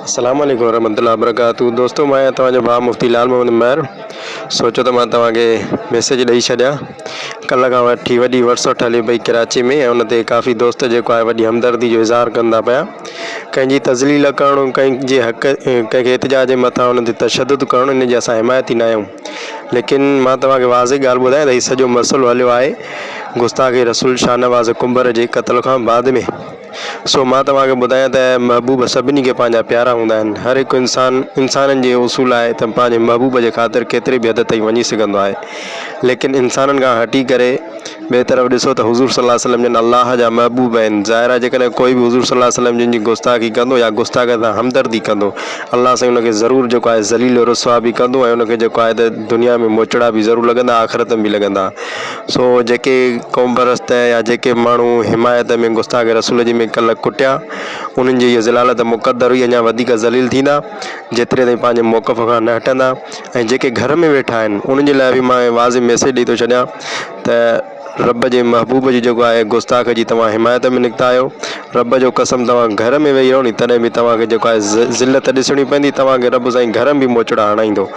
السلام عليڪم ورحمة الله وبرڪاته دوستو مان آهيان توهان جو ڀاء مفتي لال محمد مهر سوچيو ته مان توهان کي ميسيج ڏئي ڇڏيان ڪلهه کان وٺي وڏي ورسوٺ هلي پئي ڪراچي ۾ ۽ ان تي ڪافي دوست جيڪو آهي وڏي همدردي جو اظهار ڪن ٿا پيا ڪنهن جي تذليل ڪرڻ ڪنهن جي حق ڪنهن کي احتجاج جي مٿان ان تي تشدد ڪرڻ ان جي اسان حمايتي نه آهيون ليڪن مان توهان کي واضح ڳالهه ٻڌايان ته هي سڄو مسئلو هليو آهي گستاخ رسول شاهنواز ڪنڀر جي قتل کان بعد ۾ سو مان توهان کي ٻڌايان ته محبوب سڀني کي پنهنجا پيارا هوندا آهن. هر هڪ انسان انسانن جي اصول آهي ته پنهنجي محبوب جي خاطر ڪيتري به حد تائين وڃي سگهندو آهي. ليڪن انسانن کان هٽي ڪري ٻئي طرف ڏسو ته حضور صلي الله عليه وسلم جن الله جا محبوب آهن. ظاهر آهي جيڪڏهن ڪوئي به حضور صلي الله عليه وسلم جن جي گستاخي ڪندو يا گستاخ سان همدردي ڪندو الله سائين ان کي ضرور جيڪو آهي ذليل و رسوا به ڪندو ۽ ان کي جيڪو آهي ته دنيا ۾ موچڙا به ضرور لڳندا آخرت ۾ به لڳندا. سو جيڪي قومپرست يا جيڪي ماڻهو حمايت ۾ گستاخ رسول جي ۾ ڪلهه ڪٽيا، انهن جي اها ذلالت مقدر هئي، اڃا وڌيڪ ذليل ٿيندا، جيتري تائين پنهنجي موقف کان نه هٽندا ۽ جيڪي گهر ۾ ويٺا آهن، انهن جي لاء به مان واضح ميسيج ڏئي ٿو ڇڏيان ته رب جي محبوب جي جيڪو آهي گستاخ جي توهان حمايت ۾ نڪتا آهيو، رب جو قسم توهان گهر ۾ ويهي رهو ني تڏهن به توهان کي جيڪو آهي ذلت ڏسڻي پوندي، توهان کي رب سائين گهر ۾ به موچڙا هڻائيندو.